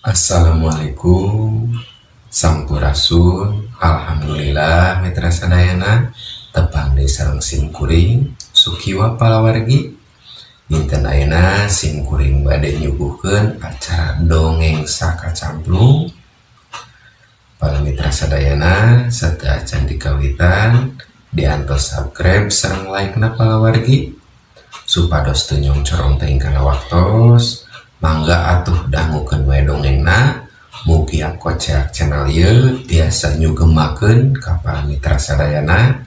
Assalamualaikum, Sampurasun. Alhamdulillah, mitra sadayana, tepang deui sareng sim kuring Sukiwa palawargi. Dinten ayeuna sim kuring bade nyuguhkeun acara Dongeng Sakacamplung. Para mitra sadayana, sateuacan dikawitan, diantos subscribe sareng like na palawargi, supados teu nyongcorong teuing kana waktos. Mangga atuh dangukeun we dongengna. Mugia Koceak channel ieu tiasa nyugemakeun ka para mitra sadayana.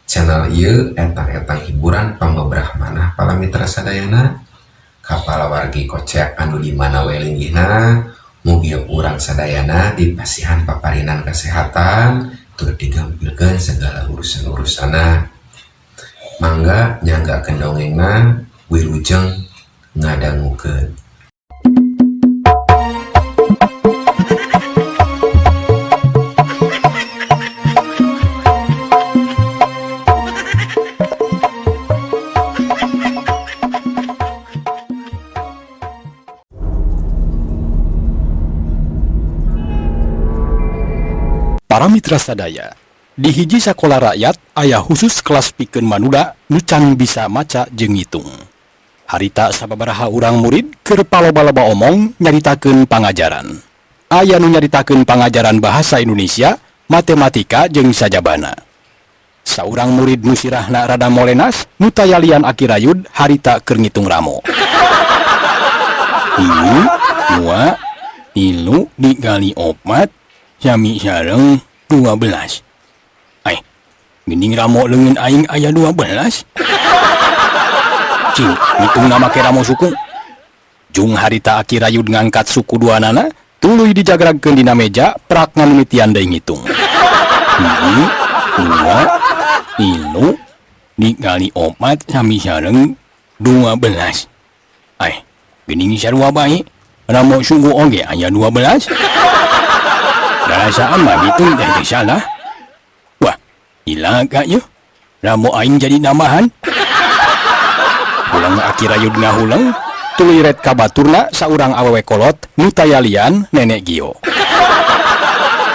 Channel ieu etang-etang hiburan pangobrah manah para mitra sadayana. Ka palawargi Koceak anu di mana we linggihna, mugia urang sadayana dipasihan paparinan kesehatan tur digampilkeun segala urusan-urusanna. Mangga nyanggakeun dongengna, wilujeng ngadangukeun. Para mitra sadaya, di hiji sakola rakyat aya khusus kelas pikeun manuda nu can bisa maca jeung ngitung. Harita sababaraha urang murid keur paloba-loba omong nyaritakeun pangajaran. Aya nu nyaritakeun pangajaran bahasa Indonesia, matematika jeung sajabana. Saurang murid nu sirahna rada molenas nu tayalian Aki Rayud harita keur ngitung ramo. Tilu, dua, tilu dikali opat, sami sareng 12. Ai, geuning ramo leungeun aing aya 12. Cing, ngitungna make ramo suku. Jung harita Aki Rayud ngangkat suku duanana, tuluy dijagragkeun dina meja, prak ngamimitian deui ngitung. 1, 2, 3, dikali opat sami sareng 12. Ai, geuning sarua bae, ramo suku oge aya 12. Rasaan mah ngitung teh teh salah. Wah, cilaka yeuh. Ramo aing jadi nambahan. Huleng Aki Rayud ngahuleng, tuluy ret ka baturna saurang awewe kolot nu tayalian Nenek Gio.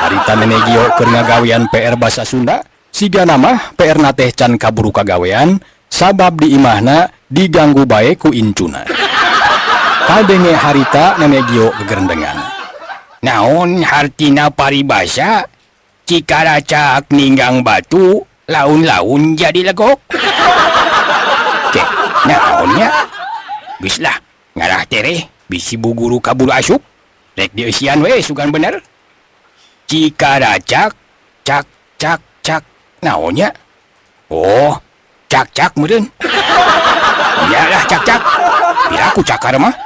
Harita Nenek Gio keur ngagawean PR basa Sunda, sigana mah PR na teh can kaburu kagawean sabab di imahna diganggu bae ku incuna. Kadenge harita Nenek Gio gegerendengan. Naon hartina paribasa cikaracak ninggang batu laun-laun jadi legok. Cek naonnya? Geus lah ngarah tereh bisi bu guru kaburu asup rek dieusian we sugan bener. Cikaracak cak cak cak naonnya? Oh, cak cak meureun. Iyalah cak cak. Piraku cakar mah.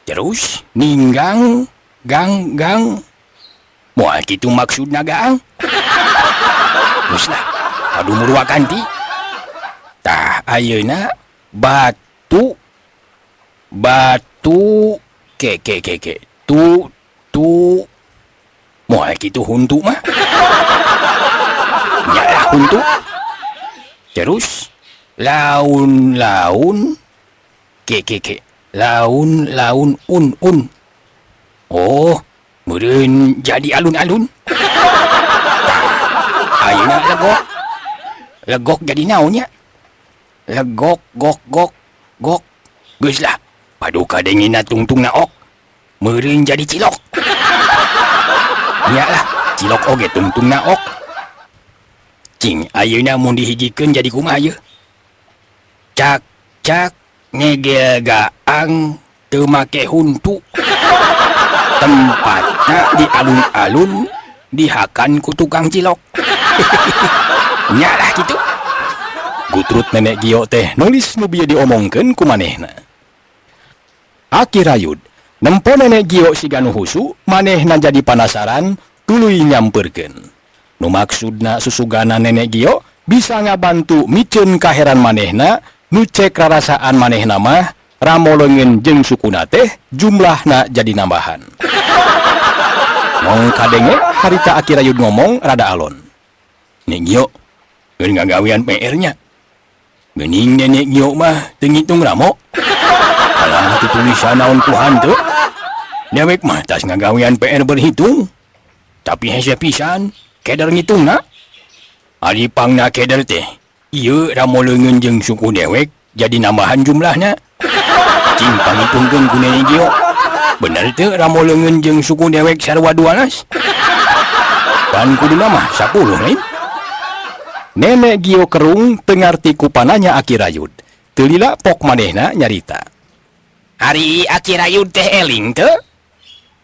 Terus ninggang gang gang. Moal kitu maksudna gaang. Geus lah, aduh murwakanti. Tah ayeuna batu batu ke ke ke ke tu tu moal kitu huntu mah. Nyalah huntu. Terus laun laun ke ke ke laun laun un un. Oh, meureun jadi alun-alun. Tah, ayeuna legok. Legok jadi naonnya? Legok gok gok gok. Geus lah, paduka dengina tungtungna ok. Meureun jadi cilok. Nya lah, cilok oge tungtungna ok. Cing, ayeuna mun dihijikeun jadi kumaha yeuh? Cak cak ngegel gaang teu make huntu. Tempatna di alun-alun dihakan ku tukang cilok. Nyalah kitu. Gutrut Nenek Gio teh nulis nu bieu diomongkeun ku manehna. Aki Rayud nempo Nenek Gio siga nu husu, manehna jadi panasaran tuluy nyamperkeun. Nu maksudna susugana Nenek Gio bisa ngabantu miceun kaheran manehna, nu cek rarasaan manehna mah ramo leungeun jeung sukuna teh jumlahna jadi nambahan. Mong kadenge harita Aki Rayud ngomong rada alon. Nek Gio, keur ngagawean P R-nya. Geuning Nenek Gio mah teu ngitung ramo. Kalah tutulisan naon ku hanteu. Dewek mah tas ngagawean PR berhitung. Tapi hese pisan, keder ngitungna. Ari pangna keder teh, ieu ramo leungeun jeung suku dewek jadi nambahan jumlahna. Cing pangitungkeun ku Nenek Gio. Bener teu ramo leungeun jeung suku dewek sarua 12? Pan kuduna mah 10 lain. Nenek Gio kerung teu ngarti ku pananya Aki Rayud. Teu lila pok manehna nyarita. Ari Aki Rayud teh eling teu?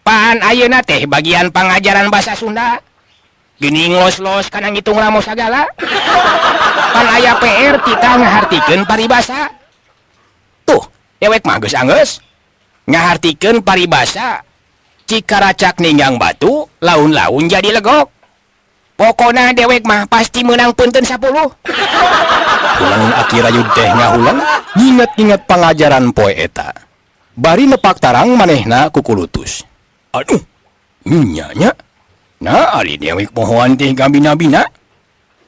Pan ayeuna teh bagian pangajaran basa Sunda. Geuning los-los kana ngitung ramo sagala. Pan aya PR kita ngahartikeun paribasa. Tuh, dewek mah geus anggeus. Ngahartikeun paribasa Cikaracak ninggang batu, laun-laun jadi legok. Pokona dewek mah pasti menang punten 10. Ulang Aki Rayud teh ngahulang, nginget-nginget pangajaran poe eta. Bari nepak tarang manehna kukulutus. Aduh, nya nya. Nah, ari dewek pohoan teh gabina-bina.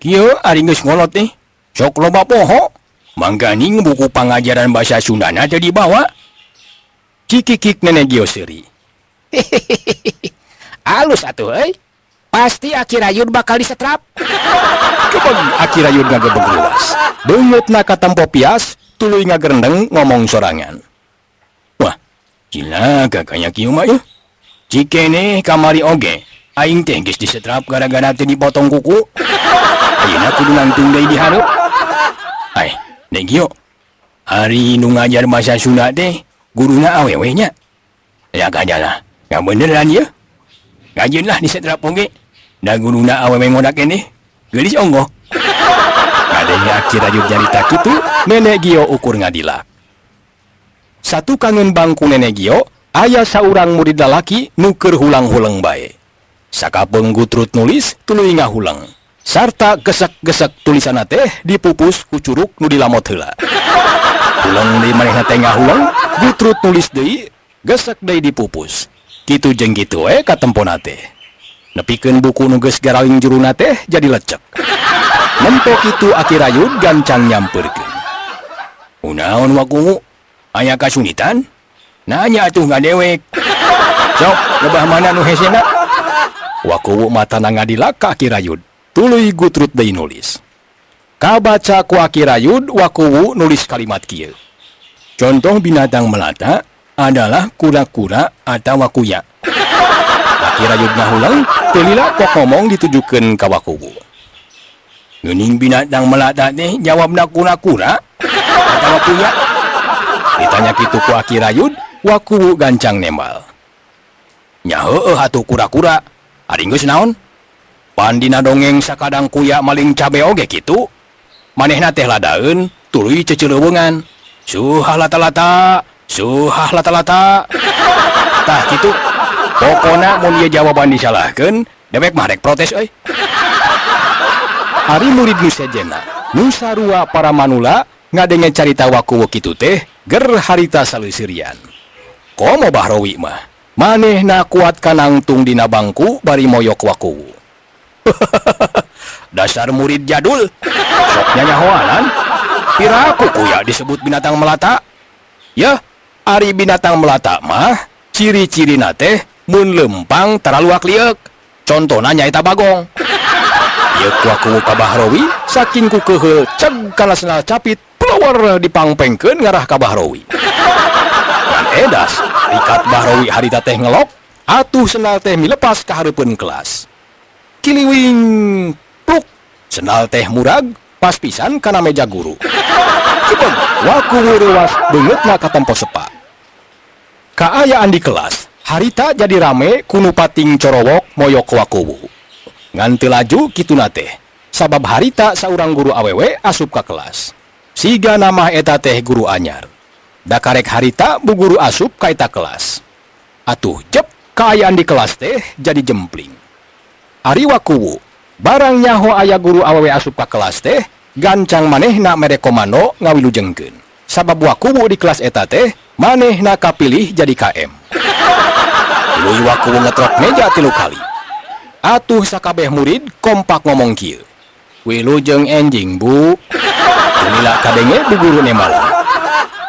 Kieu ari geus ngolot teh, sok loba poho. Mangganing buku pangajaran bahasa Sundana teh dibawa. Cikikik Nenek Gio seuri. Alus atuh euy. Pasti Aki Rayud bakal disetrap. Gebeg Aki Rayud ngagebeg luas. Beungeutna katempo pias, tuluy ngagerendeng ngomong sorangan. Wah, cilaka kaya kieu mah yeuh. Cikene kamari oge, aing teh geus disetrap gara-gara teu dipotong kuku. Ayeuna kudu nangtung deui di hareup. Ai, Nek Gio, ari nu ngajar bahasa Sunda teh guruna awewe nya. Ya kajalah, nggak beneran ya. Ngajieun lah disetrap oge. Da guruna awewe ngodak keneh. Geulis onggoh. Ngadenge Aki Rayud nyarita kitu, Nenek Gio ukur ngadilak. Satukangeun bangku Nenek Gio, aya saurang murid lalaki nu keur hulang-huleng bae. Sakapeung gutrut nulis, tuluy ngahuleng. Sarta gesek-gesek tulisanna teh dipupus ku curuk nu dilamot heula. Huleng deui manehna teh ngahuleng, gutrut nulis deui, gesek deui dipupus. Kitu jeung kitu we katempona teh. Nepikeun buku nu geus garaling juruna teh jadi lecek. Nempo kitu Aki Rayud gancang nyampeurkeun. Kunaon Wakuwu? Aya kasulitan? Nanya atuh ka dewek. Sok, lebah mana nu hesena? Wakuwu matana ngadilak ka Aki Rayud. Tuluy gutrut deui nulis. Kabaca ku Aki Rayud, Wakuwu nulis kalimat kieu. Contoh binatang melata adalah kura-kura atau kuya. Aki Rayud ngahuleng, teu lila pok ngomong ditujukeun ka Wakuwu. Geuning binatang melata teh jawabna kura-kura atau kuya. Ditanya kitu ku Aki Rayud, Wakuwu gancang nembal. Nya heueuh atuh kura-kura. Ari geus naon? Pan dina dongeng sakadang kuya maling cabe oge kitu. Manehna teh ladaeun tuluy cecileuweungan. Suhah lata-lata, suhah lata-lata. Tah kitu. Pokona mun ieu jawaban disalahkeun, dewek mah rek protes euy. Ari murid nu sejenna, nu sarua para manula ngadenge carita Wakuwu kitu teh ger harita saleuseurian. Komo Bahrowi mah, manehna kuat kanangtung dina bangku bari moyok Wakuwu. Dasar murid jadul, sok nyanyahoanan. Piraku kuya disebut binatang melata. Yah, ari binatang melata mah ciri-cirina teh mun lempang taraluak lieuk. Contona nyaeta bagong. Yeuk Wakuwu ka Bahrowi saking ku keheul ceg kana sendal capit keluar dipangpengkeun ngarah ka Bahrowi. Ngan edas, rikat Bahrowi harita teh ngelok, atuh sendal teh milepas ka hareupeun kelas. Kiliwing, pluk, sendal teh murag pas pisan kana meja guru. Gebeg, Wakuwu reuwas beungeutna katempo sepa. Kaayaan di kelas, harita jadi rame ku nu pating corowok moyok Wakuwu. Ngan teu laju kituna teh, sabab harita saurang guru awewe asup ka kelas. Siga nama eta teh guru anyar. Dakarek harita bu guru asup ka eta kelas. Atuh jep kaayaan di kelas teh jadi jempling. Ari Wakuwu, barang nyaho aya guru awewe asup ka kelas teh, gancang manehna mere komando ngawilujengkeun. Sabab Wakuwu di kelas eta teh manehna kapilih jadi KM. Tuluy Wakuwu ngetrok meja 3 kali. Atuh sakabeh murid kompak ngomong kieu. Wilujeng enjing, Bu. Lila kadenge bu guru nembalan.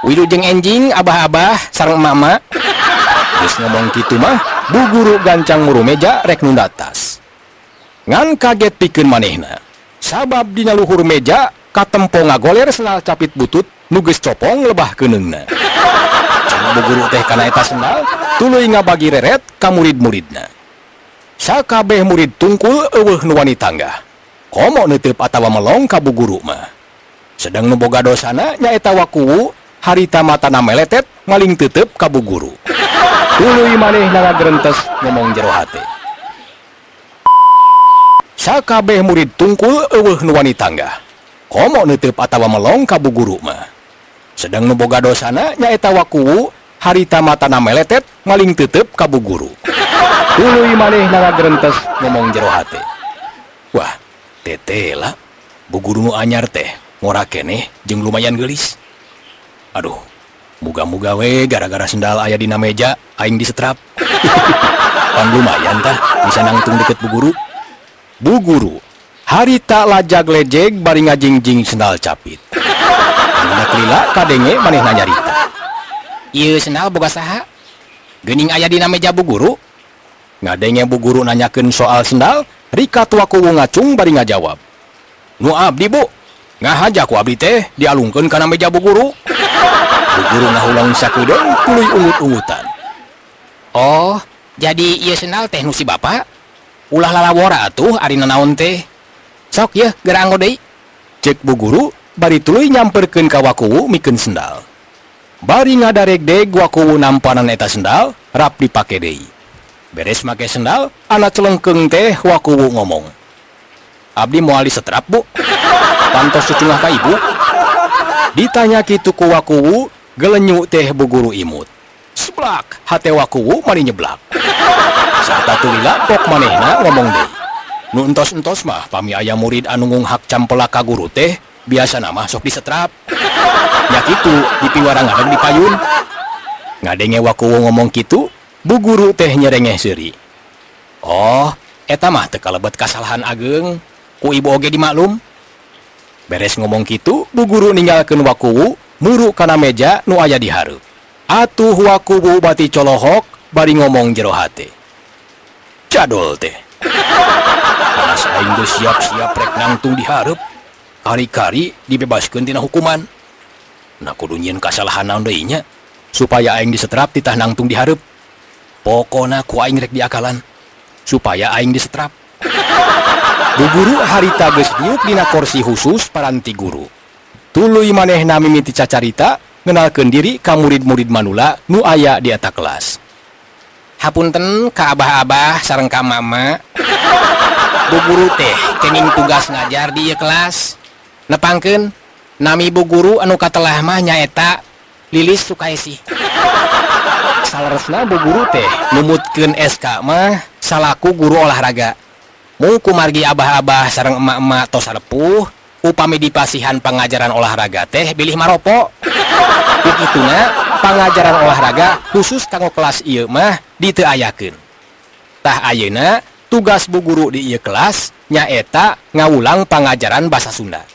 Wilujeng enjing abah-abah sareng mama. Geus ngomong kitu mah, bu guru gancang muru meja rek nunda tas. Ngan kaget pikeun manehna. Sabab dina luhur meja katempo ngagoler sendal capit butut nu geus copong lebah keuneungna. Cek bu guru teh kana eta sendal, tuluy ngabagi reret ka murid-muridna. Sakabeh murid tungkul euweuh nu wani tanggah. Komo neuteup atawa melong ka bu guru mah. Sedeng nu boga dosana nyaeta Wakuwu harita matana meletet maling teuteup ka bu guru. Tuluy manehna ngagerentes ngomong jero hate. Sakabeh murid tungkul euweuh nu wani tanggah. Komo neuteup atawa melong ka bu guru mah. Sedeng nu boga dosana nyaeta Wakuwu harita matana meletet maling teuteup ka bu guru. Tuluy manehna ngagerentes ngomong jero hate. Wah, tetela bu guru nu anyar teh ngora keneh jeung lumayan geulis. Aduh, muga-muga we gara-gara sendal aya dina meja aing disetrap. Pan lumayan tah bisa nangtung deket bu guru. Bu guru harita lajag lejeg bari ngajingjing sendal capit. Anak lila kadenge manehna nyarita. Ieu sendal boga saha? Geuning aya dina meja bu guru. Ngadenge bu guru nanyakeun soal sendal, Rikat Wakuwu ngacung bari ngajawab. Nu abdi bu, ngahaja ku abdi teh dialungkeun kana meja bu guru. Bu guru ngahulang sakedeung tuluy ungut-ungutan. Oh, jadi ieu sendal teh nu si bapak? Ulah lalawora atuh ari nanaon teh. Sok yeuh geura anggo deui. Cek bu guru bari tuluy nyamperkeun ka Wakuwu mikeun sendal. Bari ngadaregdeg Wakuwu nampanan eta sendal, rap dipake deui. Beres make sendal, anak celengkeung teh Wakuwu ngomong. Abdi moal disetrap bu. Pantos cucungah ka ibu. Ditanya kitu ku Wakuwu, gelenyu teh bu guru imut. Seblak, hate Wakuwu mani nyeblak. Sarta tulila pok manehna ngomong deui. Nu entos-entos mah pami aya murid anu ngunghak campelak ka guru teh, biasana mah sok disetrap. Nya kitu dipiwarang ngadeg di payun. Ngadenge Wakuwu ngomong kitu, bu guru teh nyerengeh seuri. Oh, eta mah teu kalebet kasalahan ageng, ku ibu oge dimaklum. Beres ngomong kitu, bu guru ninggalkeun Wakuwu muru kana meja nu aya di hareup. Atuh Wakuwu bati colohok bari ngomong jero hate. Jadol teh. Panas aing geus siap-siap rek nangtung di hareup. Kari-kari dibebaskeun tina hukuman. Nah kudu nyieun kasalahan naon deui nya supaya aing disetrap titah nangtung di hareup. Pokona ku aing rek diakalan supaya aing disetrap. Bu guru harita geus diuk dina kursi khusus paranti guru. Tuluy manehna mimiti cacarita ngenalkeun diri ka murid-murid manula nu aya di eta kelas. Hapunten ka abah-abah sareng ka mama. Bu guru teh kenging tugas ngajar di ieu kelas. Nepangkeun nami bu guru anu katelah mah nyaeta Lilis Sukaesih. Saleresna bu guru teh numutkeun SK mah salaku guru olahraga. Mung kumargi abah-abah sareng emak-emak tos sarepuh, upami dipasihan pangajaran olahraga teh bilih maropo. Ku kituna pangajaran olahraga khusus kanggo kelas ieu mah diteu ayakeun. Tah ayeuna tugas bu guru di ieu kelas nyaeta ngawulang pangajaran basa Sunda.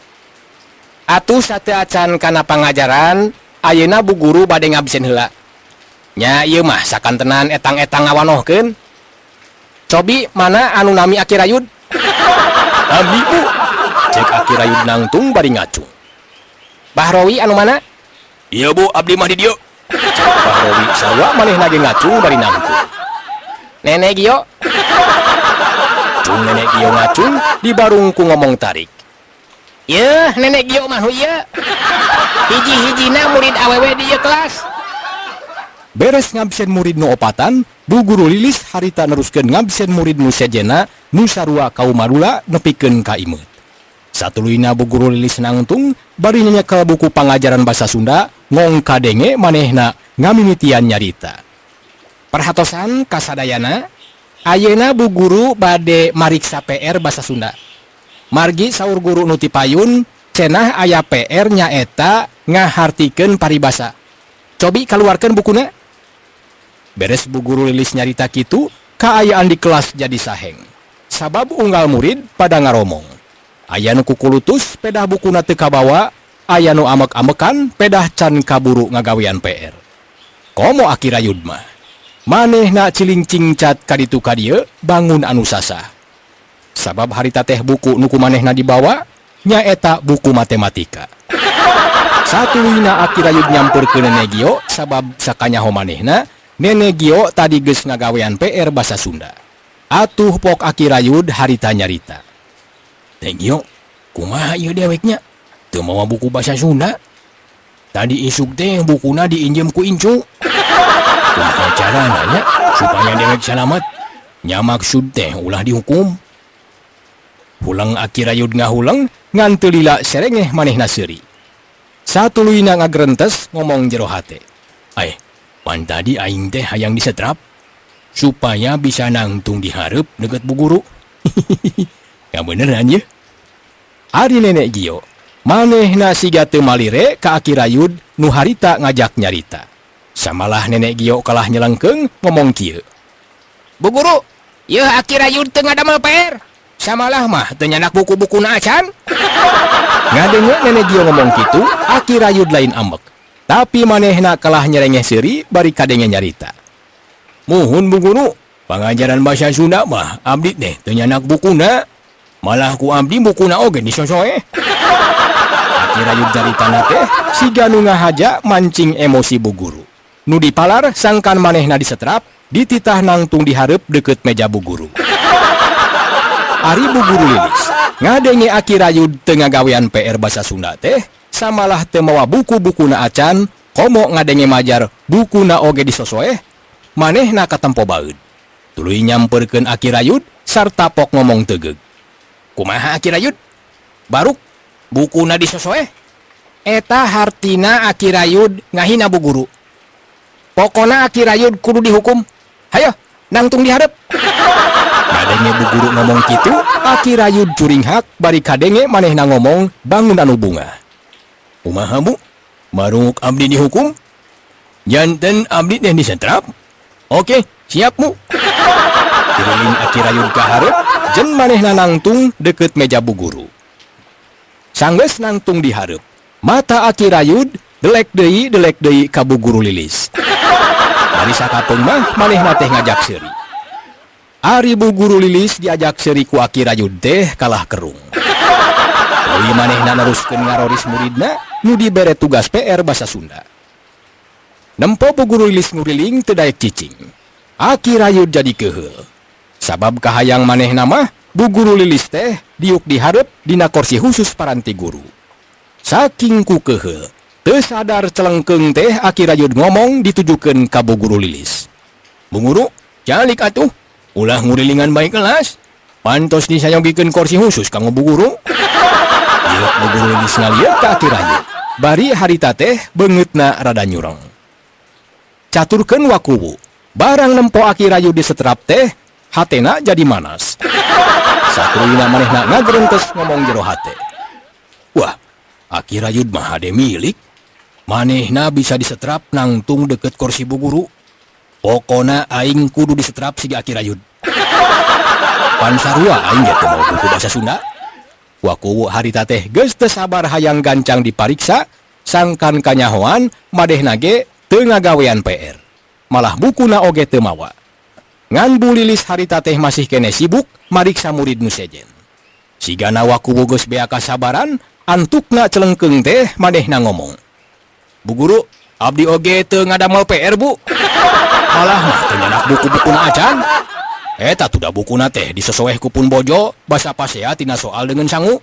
Atuh sateuacan kana pangajaran, ayeuna bu guru bade ngabsen heula. Nya ieu mah sakantenan etang-etang ngawanohkeun. Cobi mana anu nami Aki Rayud? Abdi bu. Cek Aki Rayud nangtung bari ngacung. Bahrowi anu mana? Iya bu, abdi mah di dieu. Cek Bahrowi sarua manehna ge ngacung bari nangtung. Nenek Gio. Cung nenek Gio ngacung dibarung ku ngomong tarik. Yeuh, nenek Gio mah nu ieu. Hiji-hijina murid awewe di ieu kelas. Beres ngabsen murid nu opatan, bu guru Lilis harita neruskeun ngabsen murid nu sejena nu sarua kaum marula nepikeun ka imeut. Satuluyna bu guru Lilis nangtung bari nyekel buku pangajaran basa Sunda ngong kadenge manehna ngamimitian nyarita. Perhatosan kasadayana, ayeuna bu guru bade mariksa PR basa Sunda. Margi saur guru nu ti payun, cenah aya PR nyaeta ngahartikeun paribasa. Cobi kaluarkeun bukuna. Beres bu guru Lilis nyarita kitu, kaayaan di kelas jadi saheng. Sabab unggal murid pada ngaromong. Aya nu kukulutus pedah bukuna teu kabawa, aya nu amek-amekan pedah can kaburu ngagawean PR. Komo Aki Rayud mah. Manehna cilingcingcat kaditu kadieu bangun anu sasah. Sabab harita teh buku nu ku manehna dibawa nyaeta buku matematika. Satuluyna Aki Rayud nyamperkeun Nene Gio sabab sakanyaho manehna Nene Gio tadi geus ngagawean PR basa Sunda. Atuh pok Aki Rayud harita nyarita. Teh Gio, kumaha ieu deweknya? Teu mawa buku basa Sunda. Tadi isuk teh bukuna diinjem ku incu. Kumaha carana nya supaya dewek salamat? Nya maksud teh ulah dihukum. Huleng Aki Rayud ngahuleng ngan teu lila serengeh manehna seuri. Satuluyna ngagrentes ngomong jero hate. Ai, pan tadi aing teh hayang disetrap supaya bisa nangtung dihareup deket bu guru. Kabeneran ye. Ari Nenek Gio, manehna siga teu malire ka Aki Rayud nu harita ngajak nyarita. Samalah Nenek Gio kalah nyelengkeung ngomong kieu. Bu guru, yeuh Aki Rayud teu ngadamel PR. Samalah mah teu nyandak buku-bukuna acan. Ngadenge Nenek Gio ngomong kitu, Aki Rayud lain ambek. Tapi manehna kalah nyerengeh seuri bari kadenge nyarita. Muhun bu guru, pangajaran bahasa Sunda mah abdi teh teu nyandak bukuna. Malah ku abdi bukuna oge disosoeh. Aki Rayud caritana teh siga nu ngahaja mancing emosi bu guru. Nu dipalar sangkan manehna disetrap, dititah nangtung dihareup deket meja bu guru. Ari bu guru Lilis, ngadenge Aki Rayud teu ngagawean PR basa Sunda teh, samalah teu mawa buku-bukuna acan, komo ngadenge majar bukuna oge disosoeh, manehna katempo baeud. Tuluy nyamperkeun Aki Rayud sarta pok ngomong tegeug. Kumaha Aki Rayud? Baruk bukuna disosoeh? Eta hartina Aki Rayud ngahina bu guru. Pokona Aki Rayud kudu dihukum. Hayo, nangtung dihareup. Ngadenge bu guru ngomong kitu, Aki Rayud curinghak bari kadenge manehna ngomong bangun anu bunga. Kumaha bu? Baruk abdi dihukum? Janten abdi teh disetrap? Oke, siap bu. Tiriling Aki Rayud ka hareup, jen manehna nangtung deket meja bu guru. Sanggeus nangtung di hareup, mata Aki Rayud delek deui ka bu guru Lilis. Dari sakapeung mah manehna teh ngajak seuri. Ari bu guru Lilis diajak seuri ku Aki Rayud teh kalah kerung. Tuluy manehna neruskeun ngaroris muridna nu dibere tugas PR basa Sunda. Nempo bu guru Lilis nguriling teu daek cicing. Aki Rayud jadi keheul. Sabab kahayang manehna mah bu guru Lilis teh diuk dihareup dina kursi khusus paranti guru. Saking ku keheul, teu sadar celengkeung teh Aki Rayud ngomong ditujukeun ka bu guru Lilis. Bu guru, calik atuh, ulah ngurilingan bae kelas. Pantos disayogikeun kursi khusus kanggo bu guru. Ieu bu guru Lilis ngalieu ka Aki Rayud. Bari harita teh beungeutna rada nyureng. Caturkeun wakuwu, barang nempo Aki Rayud disetrap teh, hatena jadi manas. Satuluyna manehna ngagrentes ngomong jero hate. Wah, Aki Rayud mah hade milik. Manehna bisa disetrap nangtung deket kursi bu guru. Pokona aing kudu disetrap siga Aki Rayud. Pan sarua aing ge teu mawa buku bahasa Sunda. Wakuwu harita teh geus teu sabar hayang gancang dipariksa, sangkan kanyahoan manehna ge teu ngagawean PR. Malah bukuna oge teu mawa. Ngan Bu Lilis harita teh masih kene sibuk mariksa murid nu sejen. Sigana wakuwu geus bea kasabaran, antukna celengkeung teh manehna ngomong. Bu guru, abdi oge teu ngadamel PR bu. Malah mah teu nyandak buku-bukuna acan. Eta tuh da bukuna teh disesoeh ku pun bojo, basa pasea tina soal dengan sangu.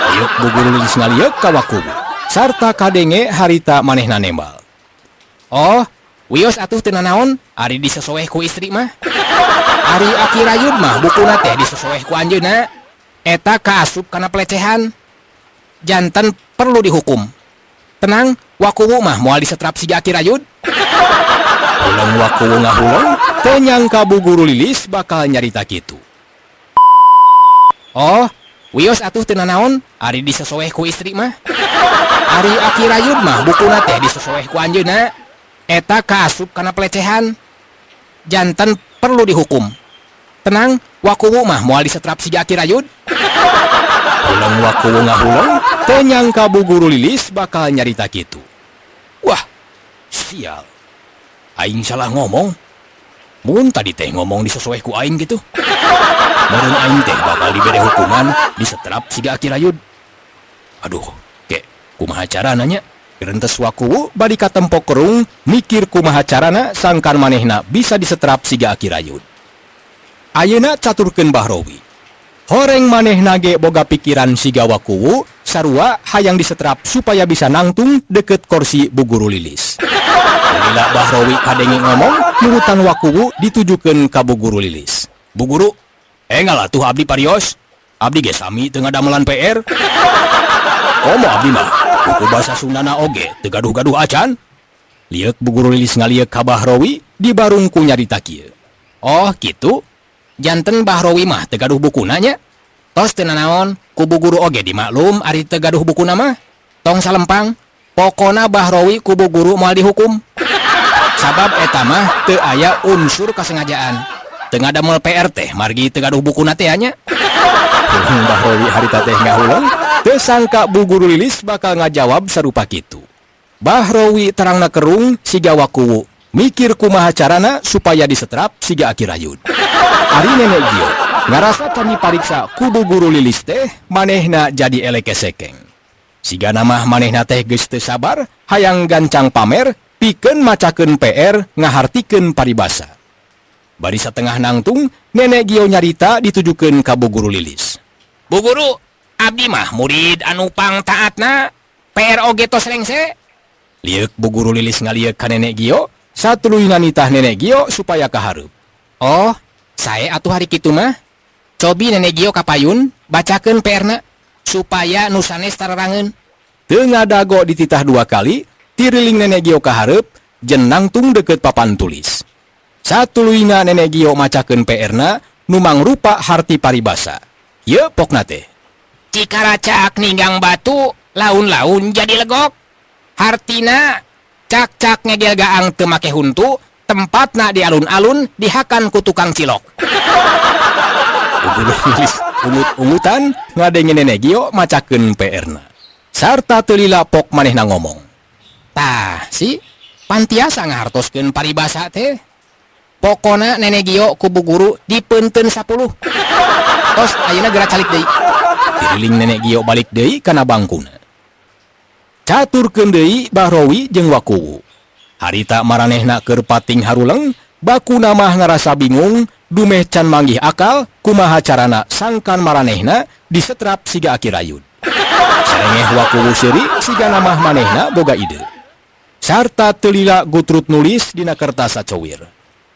Ayo bu guru Lilis ngalieuk ka wakuwu. Sarta kadenge harita manehna nembal. Oh, wios atuh teu nanaon, ari disesoeh ku istri mah. Ari Aki Rayud mah bukuna teh disesoeh ku anjeunna. Eta kaasup kana pelecehan. Janten perlu dihukum. Tenang, wakuwu mah moal disetrap siga Aki Rayud. Huleng wakuwu ngahuleng, teu nyangka bu guru Lilis bakal nyarita kitu. Oh, wios atuh teu nanaon, ari disesoeh ku istri mah. Ari Aki Rayud mah bukuna teh disesoeh ku anjeunna. Eta kaasup kana pelecehan. Janten perlu dihukum. Tenang, wakuwu mah moal disetrap siga Aki Rayud. Huleng wakuwu ngahuleng, teu nyangka bu guru Lilis bakal nyarita kitu. Wah, sial. Aing salah ngomong. Mun tadi teh ngomong disesuai ku aing gitu. Meureun aing teh bakal dibere hukuman disetrap siga Aki Rayud. Aduh, ke kumaha carana nya? Gerentes Wakuwu bari katempo kerung mikir kumaha carana sangkan manehna bisa disetrap siga Aki Rayud. Ayeuna caturkeun Bahrowi. Horeng manehna ge boga pikiran siga Wakuwu, sarua hayang disetrap supaya bisa nangtung deket korsi Bu Guru Lilis. Lila Bahrowi kadenge ngomong, nurutan Wakuwu ditujukeun ka Bu Guru Lilis. "Bu Guru, enggal atuh abdi parios. Abdi ge sami teu ngadamelan PR. Komo abdi mah, buku bahasa Sundana oge teu gaduh-gaduh acan." Lieuk Bu Guru Lilis ngalieuk ka Bahrowi dibarung ku nyarita kieu. "Oh gitu, janten Bahrowi mah teu gaduh bukuna nya. Tos teu nanaon, ku Bu Guru oge dimaklum ari teu gaduh bukuna mah. Tong salempang, pokona Bahrowi ku Bu Guru moal dihukum. Sabab eta mah teu aya unsur kasengajaan. Teu ngadamel PR teh margi teu gaduh bukuna teh nya." Bahrowi harita teh ngahuleng, teu sangka Bu Guru Lilis bakal ngajawab sarupa kitu. Bahrowi terangna kerung siga Wakuwu, mikir kumaha carana supaya disetrap siga Aki Rayud. Ari Nenek Gio ngarasa can dipariksa ku Bu Guru Lilis teh manehna jadi eleke sekeng. Siga mah manehna teh geus teu sabar hayang gancang pamer pikeun macakeun PR ngahartikeun paribasa. Bari satengah nangtung, Nenek Gio nyarita ditujukeun ka Bu Guru Lilis. "Bu Guru, abdi mah murid anu pang taatna, PR oge tos rengse." Lieuk Bu Guru Lilis ngalieuk ka Nenek Gio, satuluyna nitah Nenek Gio supaya kahareup. "Oh, sae atuh ari kitu mah. Cobi Nenek Gio kapayun, bacakeun PR-na supaya nu sanes tararangeun." Teu ngadago dititah dua kali, tiriling Nenek Gio kahareup, jen nangtung deket papan tulis. Satuluyna Nenek Gio macakeun PR-na nu mangrupa harti paribasa. Ye pokna teh. Cikaracak ninggang batu, laun-laun jadi legok. Hartina cak-cak ngegel gaang teu make huntu, tempatna di alun-alun dihakan ku tukang cilok. Ungut-ungutan ngadenge Nenek Gio macakeun PR-na. Sarta teu lila pok manehna ngomong. "Tah, si pan tiasa ngahartoskeun paribasa teh. Pokona Nenek Gio ku Bu Guru dipeunteun 10. Tos ayeuna geura calik deui." Tiriling Nenek Gio balik deui kana bangkuna. Caturkeun deui Bahrowi jeung Wakuwu. Harita maranehna keur pating haruleng, bakuna mah ngarasa bingung, dumeh can manggih akal kumaha carana sangkan maranehna disetrap siga Aki Rayud. Sarengeh Wakuwu seuri, siga mah manehna boga ide. Sarta teu lila gutrut nulis dina kertas sacowir.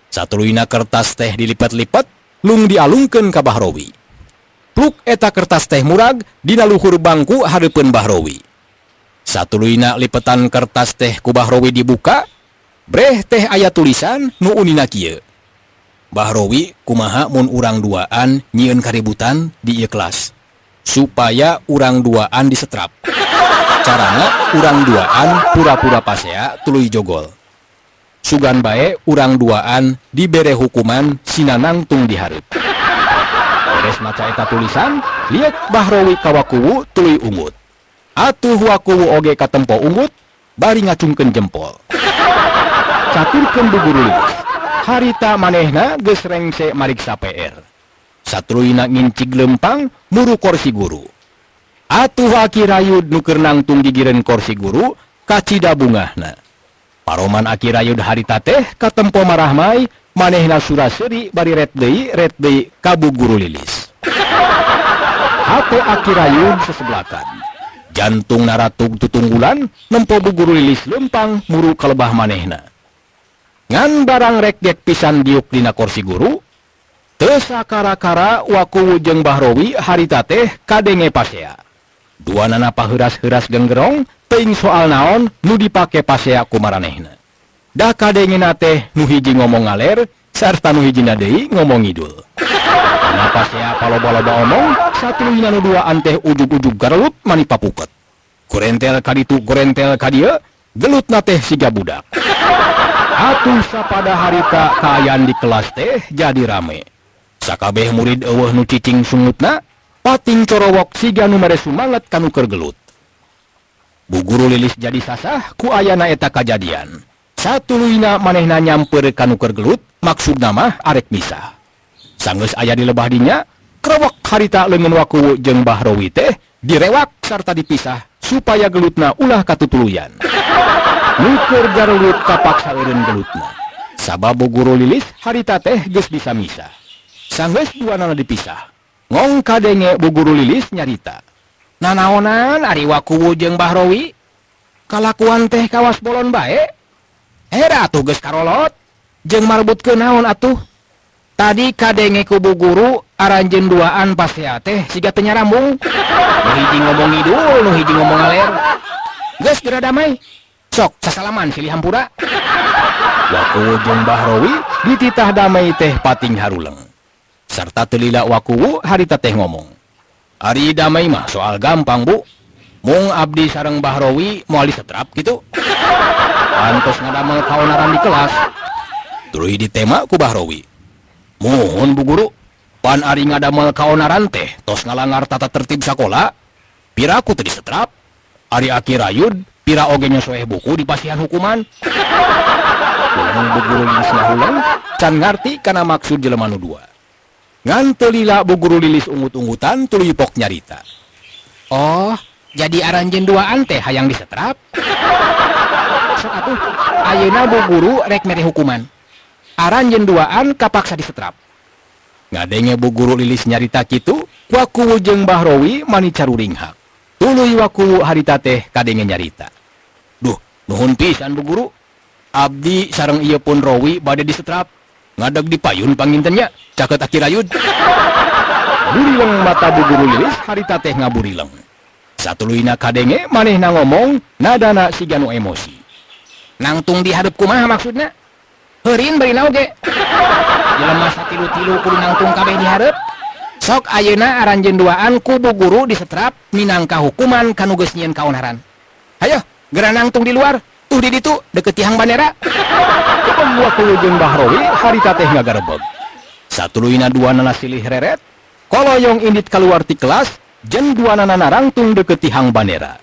Satuluyna kertas teh dilipat-lipat, lung dialungkeun ka Bahrowi. Pluk eta kertas teh murag dina luhur bangku hareupeun Bahrowi. Satuluyna lipetan kertas teh ku Bahrowi dibuka, breh teh aya tulisan nu unina kieu. "Bahrowi, kumaha mun urang duaan nyieun kaributan di ieu kelas supaya urang duaan disetrap. Carana urang duaan pura-pura pasea tuluy jogol. Sugan bae urang duaan dibere hukuman sina nangtung dihareup." Beres maca eta tulisan, lieuk Bahrowi ka Wakuwu tuluy ungut. Atuh Wakuwu oge katempo ungut bari ngacungkeun jempol. Caturkeun Bu Guru Lilis. Harita manehna geus rengse mariksa PR. Satuluyna ngincig lempang muru korsi guru. Atuh Aki Rayud nu keur nangtung gigireun korsi guru kacida bungahna. Paroman Aki Rayud harita teh katempo marahmai, manehna sura seuri bari ret deui ret deui ka Bu Guru Lilis. Hate Aki Rayud sesebelakan. Jantung naratug tutunggulan nempo Bu Guru Lilis lempang muru kalebah manehna. Ngan barang rek gek pisan diuk dina korsi guru, teu sakara-kara Wakuwu jeung Bahrowi harita teh kadenge pasea. Duanana paheuras-heuras genggerong teuing soal naon nu dipake pasea ku maranehna. Da kadengena teh nu hiji ngomong ngaler sarta nu hijina deui ngomong ngidul. Dina pasea paloba-loba omong, satuluyna nu duaan teh ujug-ujug garelut mani papuket. Gorentel kaditu, gorentel ka dieu, gelutna teh siga budak. Atuh sapada harita kaayaan di kelas teh jadi rame. Sakabeh murid euweuh nu cicing sungutna, pating corowok siga nu mere sumanget kanu keur gelut. Bu Guru Lilis jadi sasah ku ayana eta kajadian. Satuluyna manehna nyamper ka nu keur gelut, maksudna mah arek misah. Sanggeus aya di lebah dinya, krewek harita leungeun Wakuwu jeung Bahrowi teh direwak sarta dipisah supaya gelutna ulah katutuluyan. Nu keur garelut kapaksa eureun gelutna. Sabab Bu Guru Lilis harita teh geus bisa misah. Sanggeus duanana dipisah, ngong kadenge Bu Guru Lilis nyarita. Nanaonan ari Wakuwu jeung Bahrowi? Kalakuan teh kawas bolon bae. Era atuh geus karolot jeung marebutkeun naon atuh? Tadi kadenge ku Bu Guru aranjeun duaan pasea teh siga teu nyarambung. Nu hiji ngomong ngidul, nu hiji ngomong ngaler. Geus geura damai. Sok sasalaman silih hampura. Wakuwu jeung Bahrowi dititah damai teh pating haruleng. Sarta teu lila Wakuwu harita teh ngomong. Ari damai mah soal gampang, Bu. Mung abdi sareng Bahrowi moal disetrap kitu. Pantos ngadamel kaonaran di kelas. Tuluy ditema ku Bahrowi. Muhun Bu Guru, pan ari ngadamel kaonaran teh tos ngalangar tata tertib sakola. Piraku teu disetrap. Ari Aki Rayud pira oge nyosoeh buku dipasihan hukuman. Uleng Bu Guru Lilis ngahuleng can ngarti kana maksud jelema nu dua. Ngan teu lila Bu Guru Lilis ungut-ungutan tuluy pok nyarita. Oh, jadi aranjeun duaan teh hayang disetrap? Sok atuh, ayeuna Bu Guru rek mere hukuman. Aranjeun duaan kapaksa disetrap. Ngadenge Bu Guru Lilis nyarita kitu, Wakuwu jeung Bahrowi mani caruringhak. Tuluy Wakuwu harita teh kadenge nyarita. Duh, nuhun pisan Bu Guru. Abdi sareng ieu pun Rowi bade disetrap. Ngadeg di payun panginten nya, caket Aki Rayud. Burileng mata Bu Guru Lilis harita teh ngaburileng. Satuluyna kadenge manehna ngomong nadana siga nu emosi. Nangtung dihareup kumaha maksudna? Heurin bari oge. Jelema satilu-tilu kudu nangtung kabeh dihareup. Sok ayeuna aranjeun duaan ku Bu Guru disetrap minangka hukuman kanu geus nyieun kaonaran. Hayo, geura nangtung di luar. Tuh di ditu deket tihang bandera. Kebeng Wakuwu jeung Bahrowi harita teh ngagarebeg. Satuluyna duanana silih reret, koloyong indit kaluar ti kelas, jeung duanana narangtung deket tihang bandera.